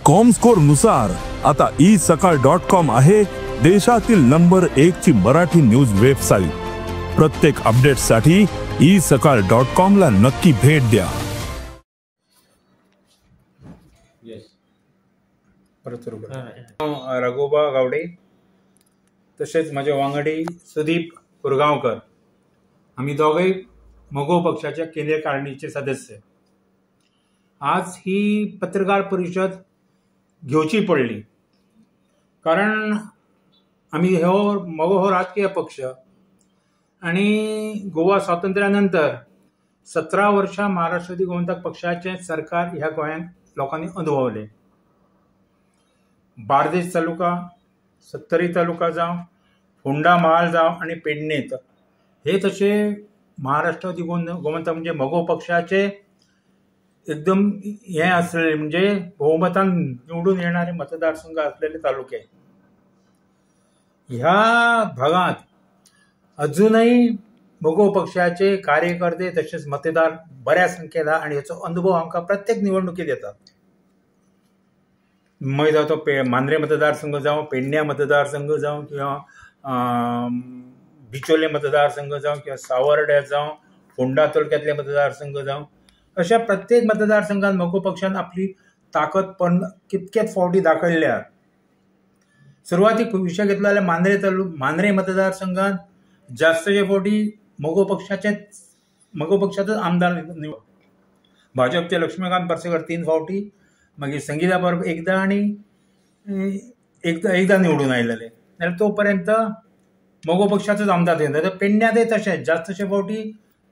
Comscore नुसार आता E सकाळ डॉट कॉम आहे देशातील नंबर 1 ची मराठी न्यूज वेबसाईट. प्रत्येक अपडेटसाठी ई सकाळ डॉट कॉम ला नक्की भेट द्या. परत सुरू कर. रघुबा गावडे तसेच माझे वांगडी सुदीप कुरगांवकर, आम्ही दोघे मगो पक्षाच्या केंद्रीय कारणीचे सदस्य. आज ही पत्रकार परिषद घेवची पडली कारण आमी हो मगो हो राजकीय पक्ष आनी गोवा स्वातंत्र्यानंतर 17 वर्षां महाराष्ट्रवादी गोमंतक पक्षाचें सरकार ह्या गोंयांत लोकांनी अनुभवलें. बार्देस तालुका, सत्तरी तालुका जावं, फोंडा म्हाल जावं आनी पेडणेंत हे तशे महाराष्ट्रवादी गोमंतक म्हणजे मगो पक्षाचे एकदम हे आसलेले म्हणजे बहुमतान निवडून येणारे मतदारसंघ असलेले तालुके. ह्या भागात अजूनही मगो पक्षाचे कार्यकर्ते तसेच मतदार बऱ्या संख्येन आहा आनी हेचो अनुभव आमकां प्रत्येक निवडणुकीत येता. मागीर जावं तो मांद्रे मतदारसंघ जावं, पेडण्या मतदारसंघ जावं किंवा बिचोले मतदारसंघ जावं किंवा सावर्ड्या जावं, फोंडा तालुक्यांतले मतदारसंघ जावं, अशा प्रत्येक मतदारसंघात मगो पक्षान आपली ताकद पण कितकेच फावटी दाखयल्ल्या. सुरवातीक विशय घेतलो जाल्यार मांद्रे मतदारसंघात जास्तचे फावटी मगो पक्षाचोच आमदार भाजपचे लक्ष्मीकांत पार्सेकर 3 फावटी, मागीर संगीता परब एकदां आनी एकदां निवडून आयलेले. जाल्यार तो पर्यंत मगो पक्षाचोच आमदार येता. पेडण्यांतय तशेंच जास्तशे फावटी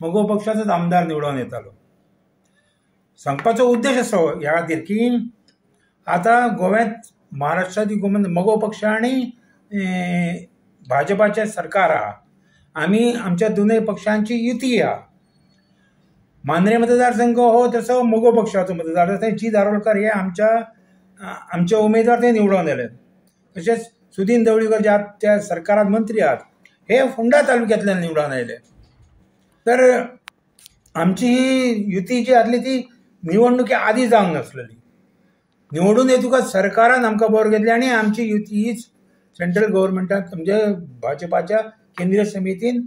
मगो पक्षाचोच आमदार निवडून येतालो. सांगपाचो उद्देश असो ह्या खातीर की आतां गोव्यांत महाराष्ट्राची गोमंत मगो पक्ष आनी भाजपाचें सरकार आहा. आमी आमच्या दोनूय पक्षांची युती आहा. मांद्रे मतदारसंघ हो तसो मगो पक्षाचो मतदार, थंय जी दारोलकर हे आमचे उमेदवार ते निवडून आयले. तशेंच सुदीन ढवळीकर जे आहात त्या सरकारांत मंत्री आहात हे फोंडा तालुक्यांतल्यान निवडून आयले. तर आमची ही युती जी आसली ती निवडणुके आदी जावंक नासलेली. निवडून येतकच सरकारान आमकां बरोबर घेतली आनी आमची युती हीच सेंट्रल गव्हर्मेंटान म्हणजे भाजपाच्या केंद्रीय समितीन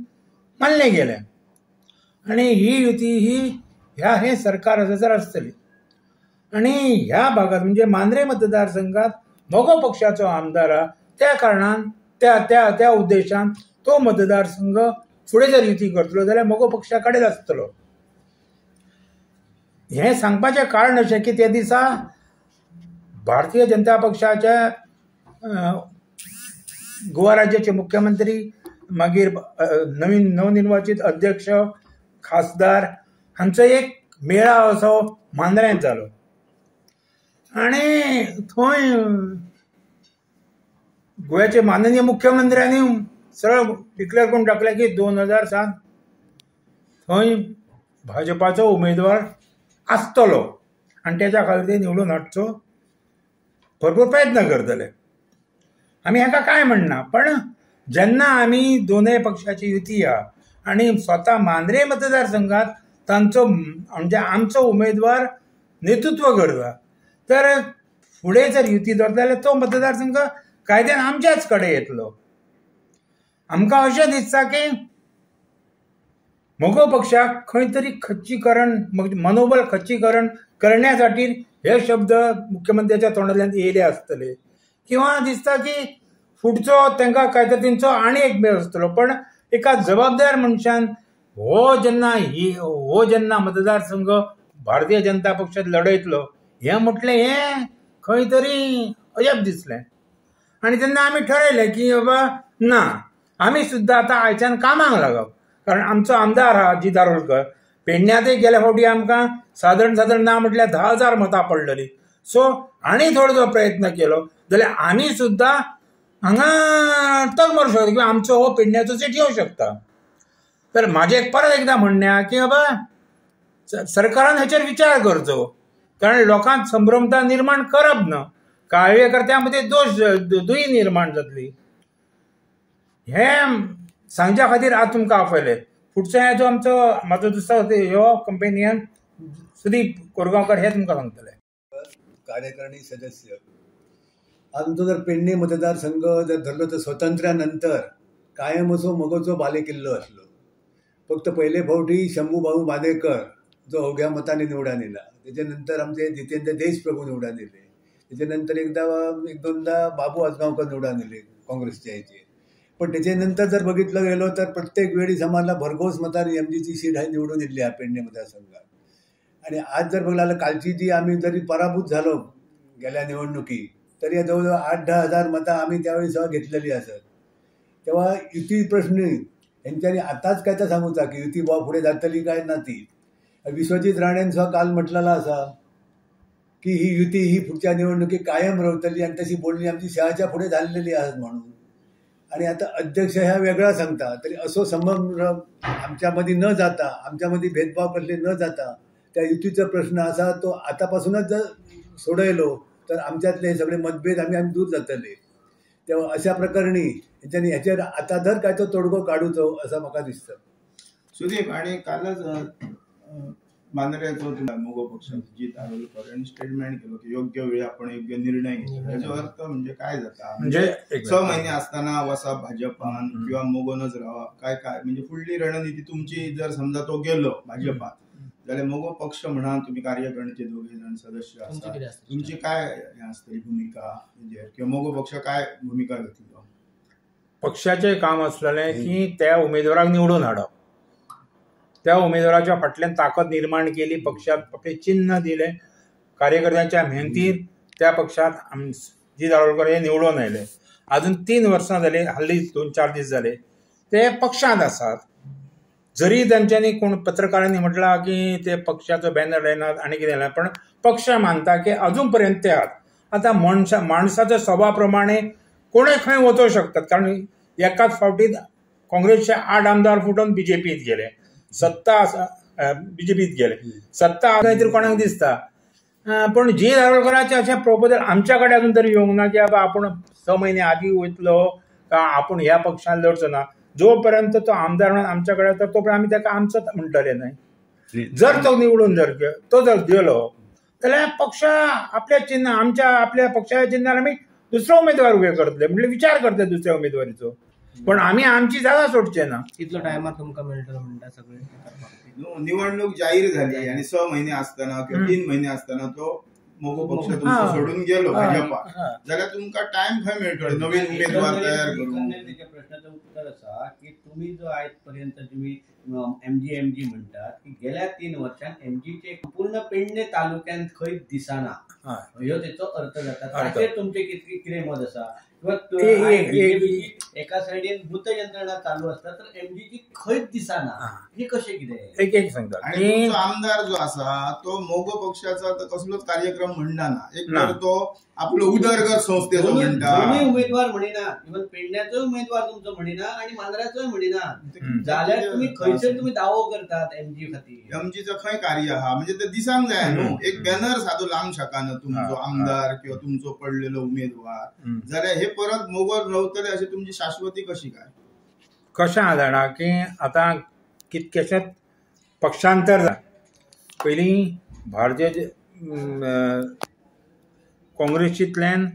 मान्य केल्या आनी ही युती ही ह्या हे सरकार आसासर आसतली. आनी ह्या भागात म्हणजे मांद्रे मतदारसंघात मगो पक्षाचो आमदार आहा त्या कारणान त्या त्या त्या उद्देशान तो मतदारसंघ फुडें जर युती करतलो जाल्यार मगो पक्षा कडेन आसतलो. हें सांगपाचें कारण अशें की त्या दिसा भारतीय जनता पक्षाच्या गोवा राज्याचे मुख्यमंत्री, मागीर नवीन नवनिर्वाचित अध्यक्ष, खासदार हांचो एक मेळावो असो मांद्र्यांत जालो आनी थंय गोव्याचे माननीय मुख्यमंत्र्यांनी सरळ डिक्लेअर करून टाकलें की 2007 थंय भाजपाचो उमेदवार आसतलो आनी तेच्या खातीर ते निवडून हाडचो भरपूर प्रयत्न करतले. आमी हाका कांय म्हणना, पण जेन्ना आमी दोनूय पक्षाची युती आहा आनी स्वता मांद्रे मतदारसंघात तांचो म्हणजे आमचो उमेदवार नेतृत्व करता, तर फुडें जर युती दवरता जाल्यार तो मतदारसंघ कायद्यान आमच्याच कडेन येतलो. आमकां अशें दिसता की मगो पक्षाक खंय तरी खच्चीकरण, मनोबल खच्चीकरण करण्यासाठी हे शब्द मुख्यमंत्र्याच्या तोंडांतल्यान येयले आसतले किंवा दिसता की फुडचो तांकां काय तर तेंचो आनी एक मेळ आसतलो. पण एका जबाबदार मनशान हो जेन्ना मतदारसंघ भारतीय जनता पक्षात लढयतलो हें म्हटलें हें खंय तरी अजाप दिसलें. आनी तेन्ना आमी ठरयलें की बाबा ना, आमी सुद्दां आतां आयच्यान कामाक लागप. कारण आमचो आमदार आहा जी दारोलकर, पेडण्यांतय गेल्या फावटी आमकां सादारण सादारण ना म्हटल्यार 10,000 मतां पडलेली. सो आनी थोडो जो प्रयत्न केलो जाल्यार आमी सुद्दां हांगा तग मारूं शकता किंवा आमचो हो पेडण्याचो सीट येवं शकता. तर म्हाजें परत एकदां म्हणणें आहा की बाबा सरकारान हेचेर विचार करचो, कारण लोकांक संभ्रमता निर्माण करप ना, कार्यकर्त्यां मदीं दोश दुयी निर्माण जातली. हें सांगच्या खातीर आज तुमकां आपयलें. फुडचो हें जो आमचो म्हाजो दुसरो ह्यो कंपेनियन सुदीप कोरगांवकर हे तुमकां सांगतले. कार्यकारिणी सदस्य. आमचो जर पेडणे मतदारसंघ जर धरलो तर स्वातंत्र्यानंतर कायम असो मगोचो बालेकिल्लो आसलो. फक्त पयले फावटी शंभू भाऊ बांदेकर जो अवघ्या मतांनी निवडून येयला, तेच्या नंतर आमचे जितेंद्र देशप्रभू निवडून येयले, तेच्या नंतर एक दोनदा बाबू आजगांवकर निवडून येयले काँग्रेसच्या हेचेर. पण त्याच्या नंतर जर बघितलं गेलो तर प्रत्येक वेळी समाजला भरघोस मतांनी एम जीची सीट ही निवडून दिली आहे पेडणे मतदारसंघात. आणि आज जर बघायला कालची जी आम्ही जरी पराभूत झालो गेल्या निवडणुकी तरी जवळजवळ 8-10 हजार मतं आम्ही त्यावेळी सह घेतलेली असत. तेव्हा युती प्रश्न यांच्यानी आताच काय तर सांगूचा की युती बुवा पुढे जातली काय ना ती. विश्वजित राणेन सुद्धा काल म्हटलेला असा की ही युती ही पुढच्या निवडणुकी कायम रवतली आणि तशी बोलणी आमची शहाच्या पुढे झालेली आहात म्हणून. आणि आता अध्यक्ष ह्या वेगळा सांगता तरी असो संबंध आमच्यामध्ये न जाता, आमच्यामध्ये भेदभाव कसले न जाता त्या युतीचा प्रश्न असा तो आतापासूनच जर सोडयलो तर आमच्यातले हे सगळे मतभेद आम्ही आम्ही दूर जातले. तेव्हा अशा प्रकरणी ह्याच्यानी ह्याचेर आता जर काय तो तोडगो काडूचो असं म्हाका दिसता. सुदीप, आणि कालच मांद्र्याचो मगो पक्षाचो जीत आरोलकर यांनी स्टेटमेंट केलं की योग्य वेळी आपण योग्य निर्णय घेतला. त्याचो अर्थ म्हणजे काय जाता, म्हणजे 6 महिने असताना वसा भाजपान किंवा मगोनच रावप काय काय म्हणजे फुडली रणनीती तुमची? जर समजा तो गेलो भाजपात जाल्यार मगो पक्ष म्हणा तुम्ही कार्यकारिणीचे दोघे जण सदस्य आसा, तुमची काय आसतली भूमिका किंवा मगो पक्ष काय भूमिका घेतलो? पक्षाचें काम आसलेलें की त्या उमेदवाराक निवडून हाडप, त्या उमेदवाराच्या फाटल्यान ताकद निर्माण केली, पक्षाक आपलें चिन्ह दिलें, कार्यकर्त्यांच्या मेहनतीर त्या पक्षात जीत आरोलकर हे निवडून आयले. अजून 3 वर्सां जाली, हालींच 2-4 दीस जाले ते पक्षांत आसात. जरी तांच्यांनी कोण पत्रकारांनी म्हटलां की ते पक्षाचो बॅनर लायनात आनी कितें लायना, पण पक्ष मानता की अजून पर्यंत ते आहात. आतां माणसाच्या स्वभावा प्रमाणे कोणूय खंय वचूंक शकतात, कारण एकाच फावटीत काँग्रेसचे 8 आमदार फुटून बीजेपीत गेले, सत्ता आसा बीजेपीत गेले, सत्ता खंय तरी कोणाक दिसता. पण जीत आरोलकराचें अशें प्रपोजल आमच्या कडेन अजून तरी येवंक ना की बाबा आपूण 6 महिने आदीं वयतलो का आपूण ह्या पक्षान लढचो ना. जो पर्यंत तो आमदार म्हणून आमच्या कडेन तर तो पर्यंत आमी ताका आमचोच म्हणटले न्हय. जर तो निवडून जर तो जर गेलो जाल्यार पक्ष आपल्या चिन्ह आमच्या आपल्या पक्षाच्या चिन्हार आमी दुसरो उमेदवार उबे करतले, म्हणजे विचार करतले दुसऱ्या उमेदवारीचो, पण आमी आमची जागा सोडचे ना. कितलो टायमार तुमकां मेळटलो म्हणटा सगळे? निवडणूक जाहीर झाली आणि 6 महिने असताना किंवा 3 महिने असताना तो मगो पक्ष तुमचो सोडून गेलो भाजपा, जाल्यार तुमकां टायम खंय मेळटलो नवीन उमेदवार तयार करूंक? तेच्या प्रश्नाचें उत्तर आसा की तुमी जो आयज पर्यंत तुमी एमजी एमजी म्हणटात की गेल्या 3 वर्षांत एमजीचे पूर्ण पेडणे तालुक्यांत खंय दिसना, ह्यो तेचो अर्थ जाता. ताचेर तुमचें कितें मत आसा? किंवा एका सायडीन भूत यंत्रणा चालू आसता तर एमजीची खंयच दिसना, हे कशें कितें? एक एक सांगता. आणि आमदार जो आसा तो मगो पक्षाचा कसलोच कार्यक्रम म्हणना ना, एक तर तो आपलो उदरगत संस्थेचो म्हणटा, दोनूय उमेदवार म्हणिना, इवन पेडण्याचोय उमेदवार तुमचो म्हणिना आणि मांद्र्याचोय म्हणिना, जाल्यार तुमी खंयसर तुमी दावो करतात एमजी खातीर? एमजीचो खंय कार्य आहा म्हणजे ते दिसांक जाय न्हू, एक बॅनर सादो लावंक शकना तुमचो आमदार किंवा तुमचो पडलेलो उमेदवार, जाल्यार हे परत मोगो रावतले अशी तुमची शाश्वती कशी काय? कशें आहा जाणा की आतां कितकेशेच पक्षांतर जालें. पयलीं भारतीय काँग्रेसींतल्यान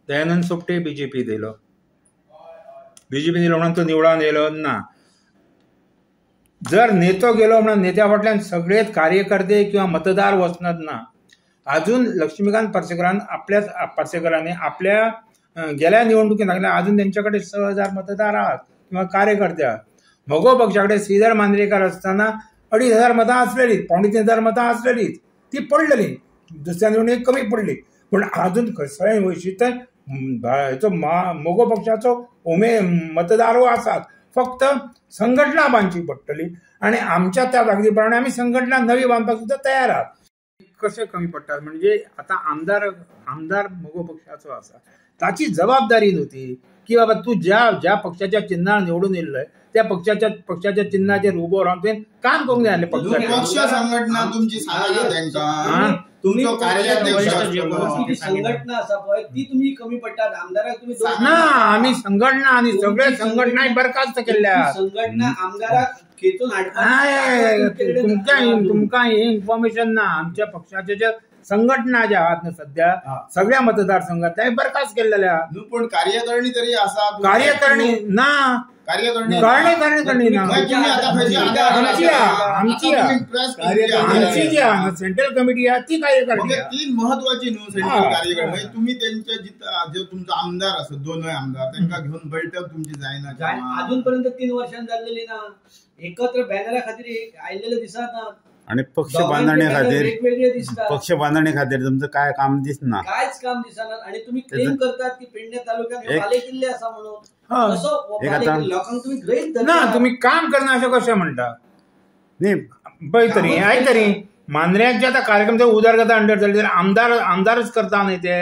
दयानंद सोपटे बीजेपीत येयलो, बीजेपीन येयलो म्हणून तो निवडून येयलो ना. जर नेतो गेलो म्हणून नेत्या फाटल्यान सगळेच कार्यकर्ते किंवा मतदार वचनात ना. अजून लक्ष्मीकांत पार्सेकरान आपल्या पार्सेकरांनी आपल्या गेल्या निवडणुकीत सांगलें अजून तेंच्या कडेन 6,000 मतदार आहात किंवा कार्यकर्ते आहात. मगो पक्षा कडेन श्रीधर मांद्रेकर आसतना 2,500 मतां आसलेलीं, 2,750 मतां आसलेलीं, ती पडलेली दुसऱ्या निवडणुकीत कमी पडली, पूण अजून खंय वयशी तर हेचो मगो पक्षाचो मतदारो आसात. फक्त संघटना बांदची पडटली आनी आमच्या त्या ताकदी प्रमाणे आमी संघटना नवी बांदपाक सुद्दां तयार आहात. कशें कमी पडटात म्हणजे आतां आमदार आमदार मगो पक्षाचो आसा, ताची जबाबदारी न्हू ती की बाबा तूं ज्या ज्या पक्षाच्या चिन्हार निवडून येयल्लो त्या पक्षाच्या चिन्हाचेर उबो रावन तुवें काम करूंक जाय आसलें. पक्ष संघटना तुमची सांगा तांकां, तुमचो कार्याध्यक्ष संघटना आसा पळय ती तुमी कमी पडटात आमदाराक. तुमी ना, आमी संघटना आनी सगळे संघटना बरखास्त केल्ल्या संघटना आमदाराक खेचून हाडपाक तुमकां तुमकां हें इन्फॉर्मेशन ना. आमच्या पक्षाचे जे संघटना ज्या आहात न्हू सध्या सगळ्या मतदारसंघातल्या बरखास्त केल्लेल्या आहात. पूण कार्यकारिणी तरी आसा, कार्यकारिणी ना, कार्यकारिणी कार्यकारिणी ना, आमची आमची जी आहा सेंट्रल कमिटी आहा ती कार्यकारिणी, ती महत्वाची न्हू सेंट्रल कार्यकारिणी. म्हणजे तुम्ही त्यांच्या जिथं तुमचा आमदार आसत दोनय आमदार तांकां घेवन बैठक तुमची जायना, अजून पर्यंत 3 वर्षां जाल्लेली ना, एकत्र बॅनरा खातीर आयिल्लेले दिसना. आणि पक्ष बांधणे खातीर पक्ष बांधणे खातीर तुमचं काय काम दिसना, कांयच काम दिसना. आणि तुम्ही क्लेम करतात की पेडणे तालुक्यात बालेकिल्ले आसा म्हणून, लोकांक तुम्ही गृहीत ना, तुम्ही काम करना अशें कशें म्हणटा न्ही. पळय तरी आयक तरी मांद्र्यांचे आतां कार्यक्रम उदरगत अंडर जाले जाल्यार आमदार आमदारच करता न्ही ते,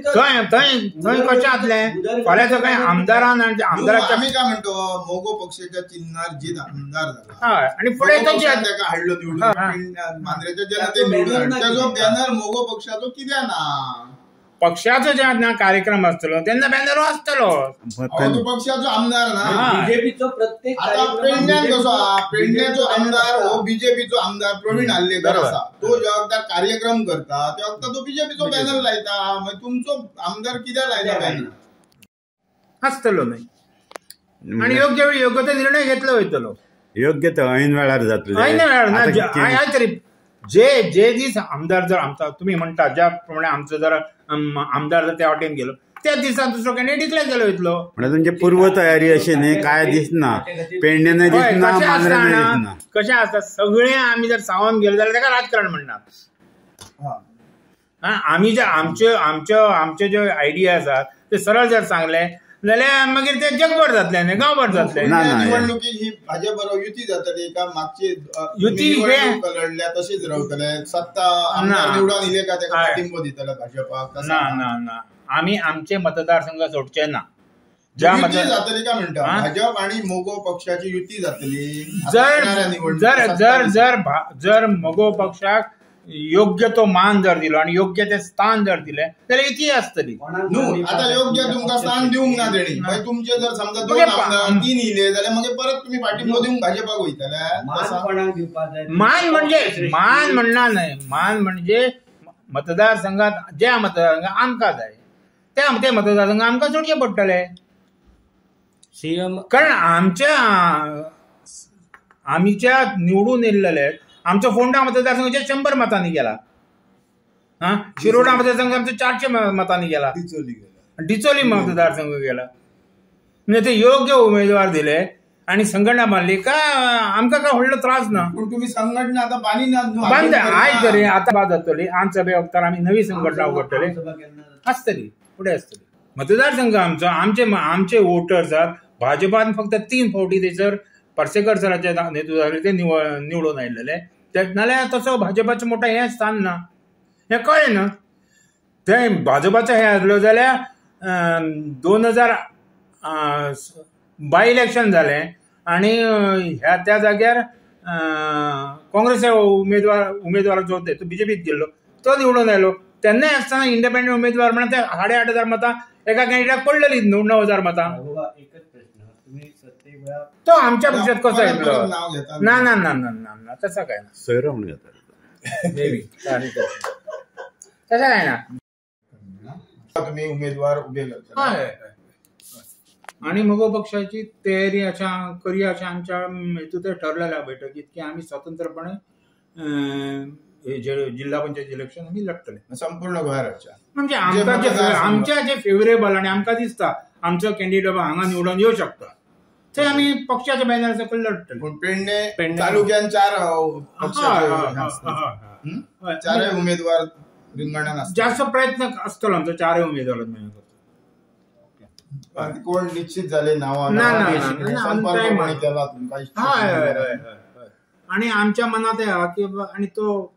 थंय थंय थंय कशें जातलें फाल्यां सकाळी आमदारान आनी आमदाराच्या आमी काय म्हणतो मगो पक्षाच्या चिन्हार जीत आमदार जाला हय आनी फुडें ताका हाडलो निवडून मांद्रेच्या जनतेन निवडून, ताजो बॅनर मगो पक्षाचो कित्याक ना? पक्षाचो जेन्ना कार्यक्रम आसतलो तेन्ना बॅनर आसतलो, पक्षाचो आमदार ना बीजेपीचो प्रत्येक. आता पेडण्यान कसो आहा, पेडण्याचो आमदार हो बीजेपीचो आमदार प्रवीण आर्लेकर आसा, तो ज्या वखदार कार्यक्रम करता त्या वखदार तो बीजेपीचो बॅनर लायता, मागीर तुमचो आमदार कित्याक लायता बॅनर? आसतलो न्हय. आनी योग्य वेळी योग्य तो निर्णय घेतलो वयतलो, योग्य तो ऐन वेळार जातलो, ऐन वेळार ना. तरी जे जे दीस आमदार जर आमचा तुम्ही म्हणता ज्या प्रमाणे आमचो जर आमदार जर त्या वाटेन गेलो त्या दिसा दुसरो कॅन्डिडेट डिक्लेअर केलो वयतलो. म्हणजे तुमची पूर्व तयारी अशी न्ही काय दिसना, पेडण्यान दिसना, मांद्र्यान दिसना. कशें आसता सगळें आमी जर सावन गेले जाल्यार ताका राजकारण म्हणना. आमी जे आमच्यो आमच्यो आमचे ज्यो आयडिया आसात ते सरळ जर सांगले जाल्यार मागीर ते जगभर जातले न्ही, गांवभर जातले. निवडणुकी ही भाजप बरोबर युती जातली का मागची युती लढल्या तशीच रावतले, सत्ता निवडून इले का ताका पाठिंबो दितले भाजपाक? ना ना ना, आमी आमचे मतदारसंघ सोडचे ना. युती जातली का म्हणटा भाजप आणि मगो पक्षाची युती जातली? जर जर जर जर जर मगो पक्षाक योग्य तो मान जर दिलो आणि योग्य ते स्थान जर दिले जाल्यार युती आसतली. न्हू आता योग्य तुमकां स्थान दिवंक ना तेणी, मागीर तुमचे जर समजा 2 आमदार 3 इले जाल्यार मागीर परत तुमी पाठिंबो दिवंक भाजपाक वयतले. मान म्हणजे मान म्हणना न्हय, मान म्हणजे मतदारसंघात ज्या मतदारसंघात आमकां जाय त्या ते मतदारसंघ आमकां सोडचे पडटले. सीएम कारण आमच्या आमच्या निवडून येयल्ले आमचो फोंडा मतदारसंघ 100 मतांनी गेला, हा शिरोडा मतदारसंघ आमचो 400 मतांनी गेला, डिचोली मतदारसंघ गेला. म्हणजे ते योग्य उमेदवार दिले आणि संघटना बांधली का आमकां काय व्हडलो त्रास ना. पूण तुमी संघटना आतां बांदिना, बांद आयज तरी आतां बाद जातली. आमसभे वखदार आमी नवी संघटना उगडटले, आसतली फुडें आसतली. मतदारसंघ आमचो आमचे आमचे वोटर्स आहात. भाजपान फक्त 3 फावटी थंयसर पार्सेकर सराच्या नेतृत्वाखाली ते निवडून आयिल्ले, नाल्यार तसो भाजपाचें मोठें हें स्थान ना, हें कळ्ळें न्हू. थंय भाजपाचें हें आसलो जाल्यार 2000 बाय इलेक्शन जालें आनी ह्या त्या जाग्यार काँग्रेस उमेदवार जो तो बीजेपीत गेल्लो तो निवडून आयलो. तेन्नाय आसतना इंडिपेंडंट उमेदवार म्हणून ते 8,500 मतां एका कॅन्डिडेटाक पडलेली न्हू, 9,000 मतां. तो आमच्या पक्षात कसो येतलो? ना ना ना ना ना ना तसं काय ना, सोयरो म्हणून घेता तसं काय ना. तुम्ही उमेदवार उभे करता आणि मगो पक्षाची तयारी अशा करूया अशा आमच्या हेतून ठरलेल्या बैठकीत की आम्ही स्वतंत्रपणे हे जिल्हा पंचायत इलेक्शन आम्ही लढतले संपूर्ण गोंयभराच्या. म्हणजे आमकां जे आमच्या जे फेवरेबल आणि आमकां दिसता आमचो कॅन्डिडेट हांगा निवडून येवं शकता ते आमी पक्षाच्या बॅनर सकयल लढतले. पूण पेडणे तालुक्यान 4 चारय उमेदवार रिंगणान आसता, जास्त प्रयत्न आसतलो आमचो 4 उमेदवार. कोण निश्चित जाले नावां? ना ना, आणि आमच्या मनात आहा की आणि तो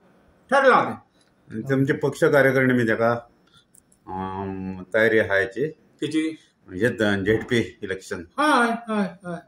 ठरला. तुमचे पक्ष कार्यकारिणी मी ताका तयारी आहा हेची तेची म्हणजे झेडपी इलेक्शन. हय हय हय.